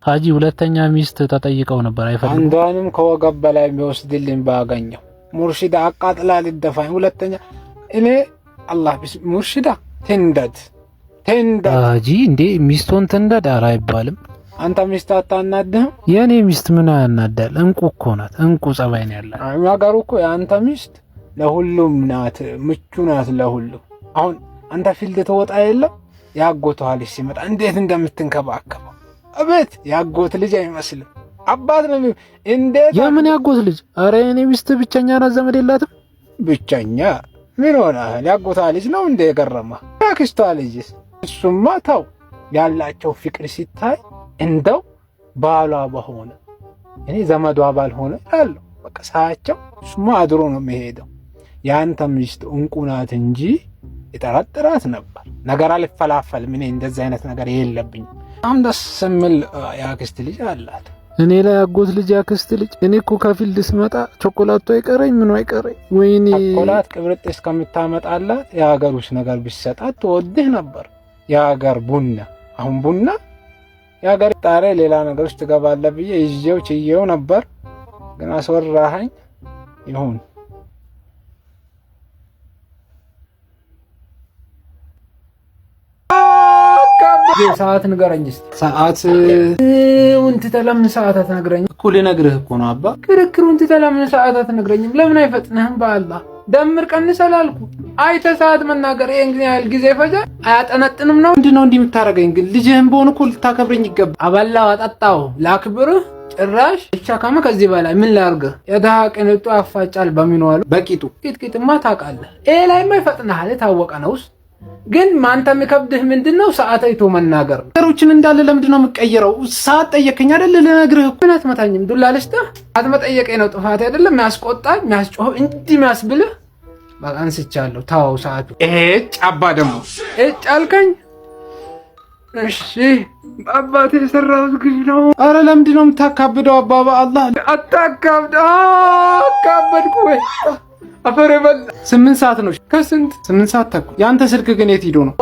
ሀጂ ሁለተኛ ሚስት ተጠይቀው ነበር፣ አይፈልጉም። አንዷንም ከወገብ በላይ የሚወስድልኝ ባገኘው ሙርሺዳ አቃጥላ ልደፋኝ። ሁለተኛ እኔ አላህ ሙርሺዳ ትንደድ ትንደድ። ሀጂ እንዴ ሚስቶን ትንደድ? ኧረ አይባልም። አንተ ሚስት አታናድህም? የእኔ ሚስት ምን ያናዳል? እንቁ እኮ ናት። እንቁ ጸባይ ነው ያላት። ነገሩ እኮ የአንተ ሚስት ለሁሉም ናት፣ ምቹ ናት ለሁሉም። አሁን አንተ field ተወጣ የለም ያጎቷ ልጅ ሲመጣ እንዴት እንደምትንከባከበው አቤት! ያጎት ልጅ አይመስልም፣ አባት ነው። እንዴት የምን ያጎት ልጅ? ኧረ የእኔ ሚስት ብቸኛ ናት፣ ዘመድ የላትም። ብቸኛ ምን ሆነሃል? ያጎቷ ልጅ ነው እንደ የገረመ ያክስቷ ልጅስ? እሱማ ተው፣ ያላቸው ፍቅር ሲታይ እንደው ባሏ በሆነ እኔ ዘመዷ ባልሆነ እላለሁ። በቃ ሳያቸው እሱማ አድሮ ነው የሚሄደው። የአንተ ሚስት እንቁ ናት እንጂ የጠረጥራት ነበር። ነገር አልፈላፈልም። እኔ እንደዚህ አይነት ነገር የለብኝም። በጣም ደስ የሚል የአክስት ልጅ አላት። እኔ ላይ አጎት ልጅ ያክስት ልጅ። እኔ እኮ ከ field ስመጣ ቾኮላቱ አይቀረኝ ምኑ አይቀረኝ። ወይኔ ቾኮላት ቅብርጥ እስከምታመጣላት የሀገር ውስጥ ነገር ቢሰጣት ትወድህ ነበር። የሀገር ቡና አሁን ቡና የሀገር ጣሬ ሌላ ነገር ውስጥ ትገባለህ ብዬ ይዤው ችዬው ነበር፣ ግን አስወራኸኝ። ይሁን ሰዓት ንገረኝ እስኪ። ሰዓት ትተህ ለምን ሰዓት አትነግረኝም? እኮ ልነግርህ እኮ ነው አባ። ክርክሩን ትተህ ለምን ሰዓት አትነግረኝም? ለምን አይፈጥንህም? በአላህ ደምር ቀንስ አላልኩህ። አይተህ ሰዓት መናገር ይሄን ያህል ጊዜ ይፈጃል? አያጠነጥንም ነው? ምንድን ነው እንዲህ የምታደርገኝ ግን? ልጅህም በሆን እኮ ልታከብረኝ ይገባል። አበላው አጠጣው ላክብርህ? ጭራሽ ብቻ ከዚህ በላይ ምን ላርግህ? የድሃ ቅንጡ ያፋጫል በሚኗሉ በቂጡ ቂጥቂጥማ ታውቃለህ። ይሄ ላይማ ይፈጥንሃል፣ የታወቀ ነው። ግን ማንተ የሚከብድህ ምንድነው? ሰዓት አይቶ መናገር ነው። ነገሮችን እንዳለ ለምንድን ነው የምትቀይረው? ሰዓት ጠየቅከኝ አይደል? ልነግርህ እኮ። ምን አትመታኝም? ዱላ ልስጥህ? ሰዓት መጠየቄ ነው ጥፋት አይደለም። የሚያስቆጣኝ የሚያስጮህ እንዲህ የሚያስብልህ በቃ አንስቻለሁ። ተወው ሰዓቱ። እጭ አባ ደግሞ እጭ አልከኝ። እሺ አባቴ የሰራሁት ግፍ ነው። አረ ለምንድን ነው የምታካብደው? አባ በአላህ አታካብድ። አካበድኩ ወይ አፈር የበላ 8 ሰዓት ነው። ከስንት 8 ሰዓት ተኩል። የአንተ ስልክ ግን የት ሂዶ ነው?